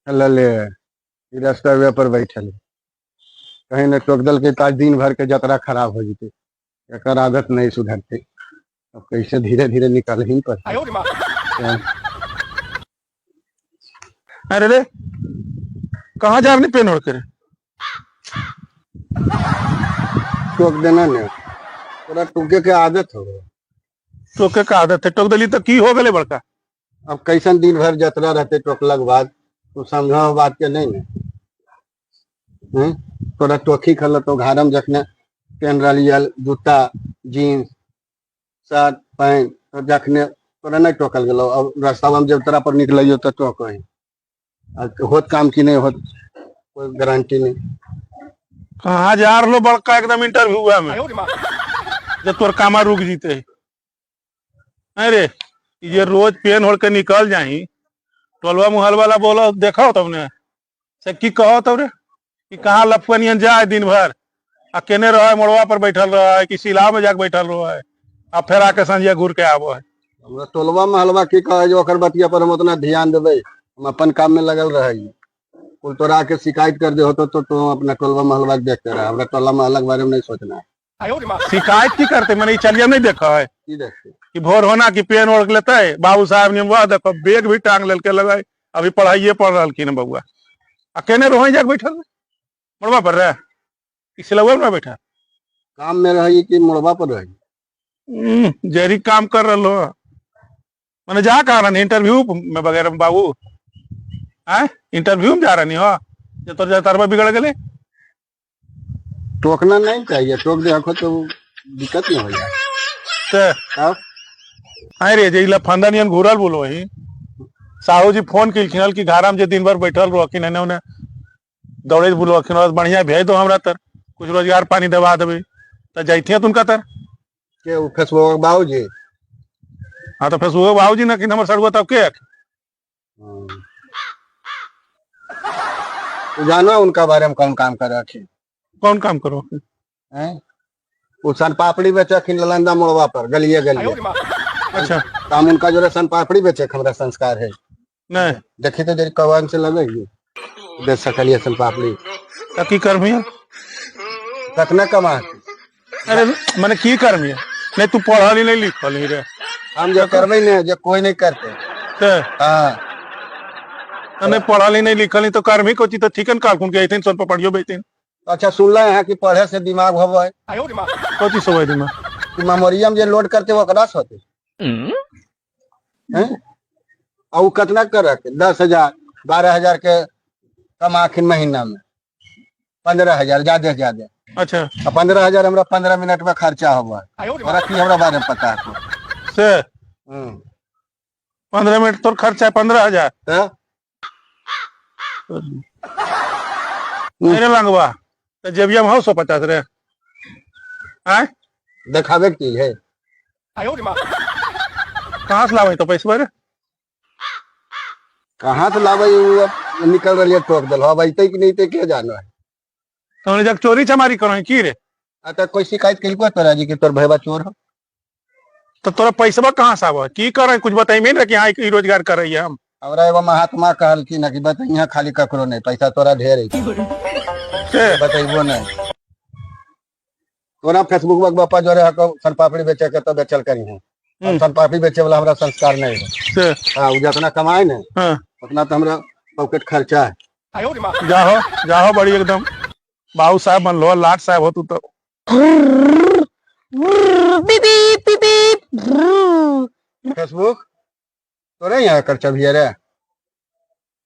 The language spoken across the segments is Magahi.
लले ई रास्ता पर बैठल कहीं ने टोक देलकै तऽ आज दिन भर के जतरा खराब हो जेतै। एकर आदत नहीं सुधरते, अब कैसे धीरे धीरे निकल ही पर। अरे रे, कहाँ जा रहे पेन ओढ़ के रे? टोक देना ने, तोरा टोके के आदत हो गया। टोके के आदत है, टोक देली तो की हो गेले बड़का? अब कैसन दिन भर जतरा रहते टोकला के बाद, तू समझो बात के नहीं ने। हम्म? तोरा टोखी खल तो घारम जखने पेन रही जूता जीन्स शर्ट पैंट, तो जखने तोरा नहीं टोकल गेलो। अब रास्ता में जब तोरा पर निकलियो तो टोक होत काम की नहीं होत, कोई गारंटी नहीं। कहाँ जा रहो बड़का एकदम इंटरव्यू में जब तोर कामा रुक जीते? अरे ये रोज पेन ओढ़ के निकल जाही, टोलवा मुहल वाला बोलो देखो तुमने से की कहो तब रे कि कहाँ लफकनियन जाए दिन भर आ केने रहे, मोड़वा पर बैठल रहे कि सिला में जाके बैठल रहे, आ फिर आके संझिया घूर के आबो है। हमरा टोलवा महलवा की कहे जो ओकर बतिया पर हम उतना ध्यान देबै, हम अपन काम में लगल रही। कुल तोरा आके शिकायत कर दे होतो तो तुम अपना टोलवा महलवा के देखते रह, हमरा टोला महला के बारे में नहीं सोचना है। शिकायत की करते? मैंने चलिए नहीं देखा है। की देखते? कि भोर होना कि पेन ओढ़ लेते बाबू साहब ने, वाह देखो बैग भी टांग लेके लगा, अभी पढ़ाइए पढ़ रहा बबुआ, आ केने रोहे जाके बैठल मोड़वा पर रहे सिलौआ में बैठा। काम में रही कि मोड़वा पर रही? जरी काम कर रहा हो, मैंने जा कहा रहा इंटरव्यू में वगैरह बाबू, आए इंटरव्यू में जा रहा नहीं हो जो तोर जतरबा बिगड़ गए। टोकना नहीं चाहिए, टोक दे तो दिक्कत नहीं हो जाए। तो अरे जे इला फंदा नियन घूरल बोलो ही साहू जी फोन केलखिन कि घारा में जे दिन भर बैठल रहखिन एने ओने दौड़े बोलखिन, बढ़िया भेज दो हमरा तर कुछ रोजगार पानी दबा देबे तो जैथिए तुनका तर। के उ फेसबुक बाबूजी? हाँ तो फेसबुक बाबूजी ना कि हमर सड़ुआ तब के। तू जानो उनका बारे में कौन काम कर रखी? कौन काम करो? हैं, उ सन पापड़ी बेचे ललंदा मोड़वा पर गलिए गलिए। अच्छा। काम उनका जो सन पापड़ी बेचे हमरा संस्कार है। नहीं। देखी तो जरी कवन से लगे बेच सकलिए सन पापड़ी। तो की करबी? कतना कमा? अरे मैंने की करबी? नहीं तू पढ़ल ही नहीं लिखल ही रे। हम जो करबे ने जो कोई नहीं करते। तो हाँ। नहीं पढ़ल ही नहीं लिखल ही तो करबी कोची? तो ठीक है काल के अइथिन सन पापड़ियो बेचथिन। अच्छा सुनल है कि पढ़े से दिमाग होबो है। कोची से होय दिमाग? कि मेमोरियम जे लोड करते ओकरा से होते हैं। और उ कितना कर 10,000 12,000 के कमाखिन महीना में, 15,000 ज्यादा से ज्यादा। अच्छा। 15,000 हमरा 15 मिनट में खर्चा होबो है। तोरा की हमरा बारे में पता है? से 15 मिनट तोर खर्चा है 15,000? तो अरे लंगवा तो जेबिया में हो 150 रे आय? देखावे के चीज है। कहाँ से लावे तो पैसा रे? कहाँ से लावे, उ अब निकल रही है टोक दल अब अइते कि नहीं ते के जानो है। तो जब चोरी चमारी करो की रे? आ तो कोई शिकायत कइलको तोरा जी कि तोर भैया चोर हो? तो तोरा पैसा कहाँ से आवे, की करे, कुछ बताई ना कि हाँ ई रोजगार कर रही है हम। हमरा एगो महात्मा कहलखिन कि बतैया खाली ककरो नहीं, पैसा तोरा ढेर है। से बतैबो नहीं तोरा। फेसबुक पर बापा जोरे हको सन पापड़ी बेचे के तो बेचल करी है। सन पापड़ी बेचे वाला हमरा संस्कार नहीं है। से हाँ, उ जितना कमाए ने हाँ। उतना तो हमरा पॉकेट खर्चा है। जाहो जाहो, बड़ी एकदम बाबू साहब बन लो, लाट साहब हो तू तो। Beep beep beep. फेसबुक तोरे यहाँ कर चबिया रे?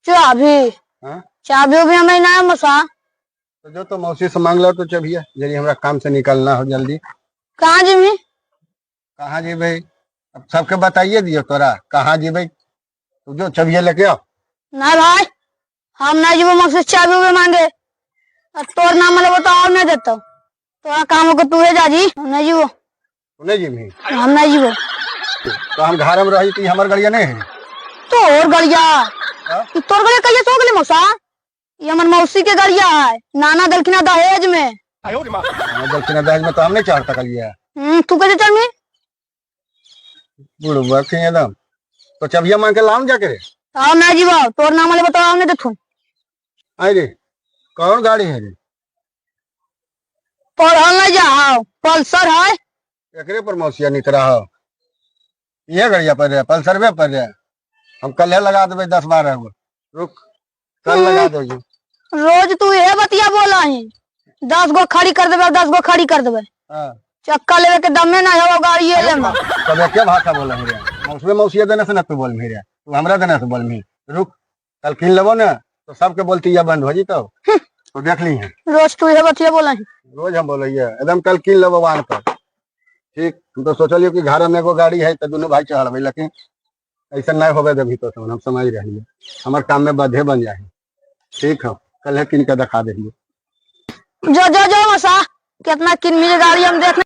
चाबी? हाँ? चाबी भी हमें ना मसा। तो जो तो मौसी से मांग लो तो चबिया जरी, हमरा काम से निकलना हो जल्दी। कहाँ जीवी? कहाँ जेबे, अब सबके बताइए दियो तोरा कहाँ जेबे। तू जो चबिया लेके आओ। ना भाई, हम ना जीवो मौसी से चाबी उबी मांगे, और तोर नाम लेबो तो और नहीं देतो। तोरा काम हो के तू जा जी, हम नहीं जीवो। तू नहीं जेबी? हम नहीं जीवो। तो हम घर में रही तो हमर गड़िया नहीं है? तोर गड़िया? हाँ? ई तोर गड़िया कहिए सो गेली मौसा? ये हमर मौसी के गड़िया है, नाना दलखिना दहेज में। दक्षिणा दहेज में तो हम नहीं चढ़ सकलिए। तू कैसे चढ़मी? बुढ़वा के एकदम तो चबिया मांग के लाऊं जाके रे। हम नहीं जीवो, तोर नाम लेबो तो आओ नहीं देथुन। अरे कौन गाड़ी है रे? पढ़ल नहीं जाओ, पल्सर है। एकरे पर मौसिया निकरा हो, ये गाड़िया पर रे, पल्सरवे पर रे। हम कल लगा देबै 10-12 गो, रुक कल लगा देबै। रोज तू ये बतिया बोला ही, 10 गो खड़ी कर देबे, 10 गो खड़ी कर देबे। हाँ। चक्का लेवे के दमे ना हो गाड़ी ले में। तब एके भाषा बोला रे, मौसमे मौसिया देने से ना तू बोल रे, तू हमरा देने से बोल। रुक कल किन लेबो ना तो सबके बोलती या बंद हो जीतो, तो देख ली है। रोज तू ये बतिया बोला ही। रोज हम बोलिए एकदम, कल किन लेबो वाहन पर। ठीक, हम तो सोचलियो कि घर में एगो गाड़ी है तो दोनों भाई चढ़बै, लेकिन ऐसा नहीं होबे देबी तो हम समझ रही हमार काम में बाधे बन जाए। ठीक है, कल है किन के दिखा देंगे। जो जो जो मसा कितना किन मिले गाड़ी हम देखने।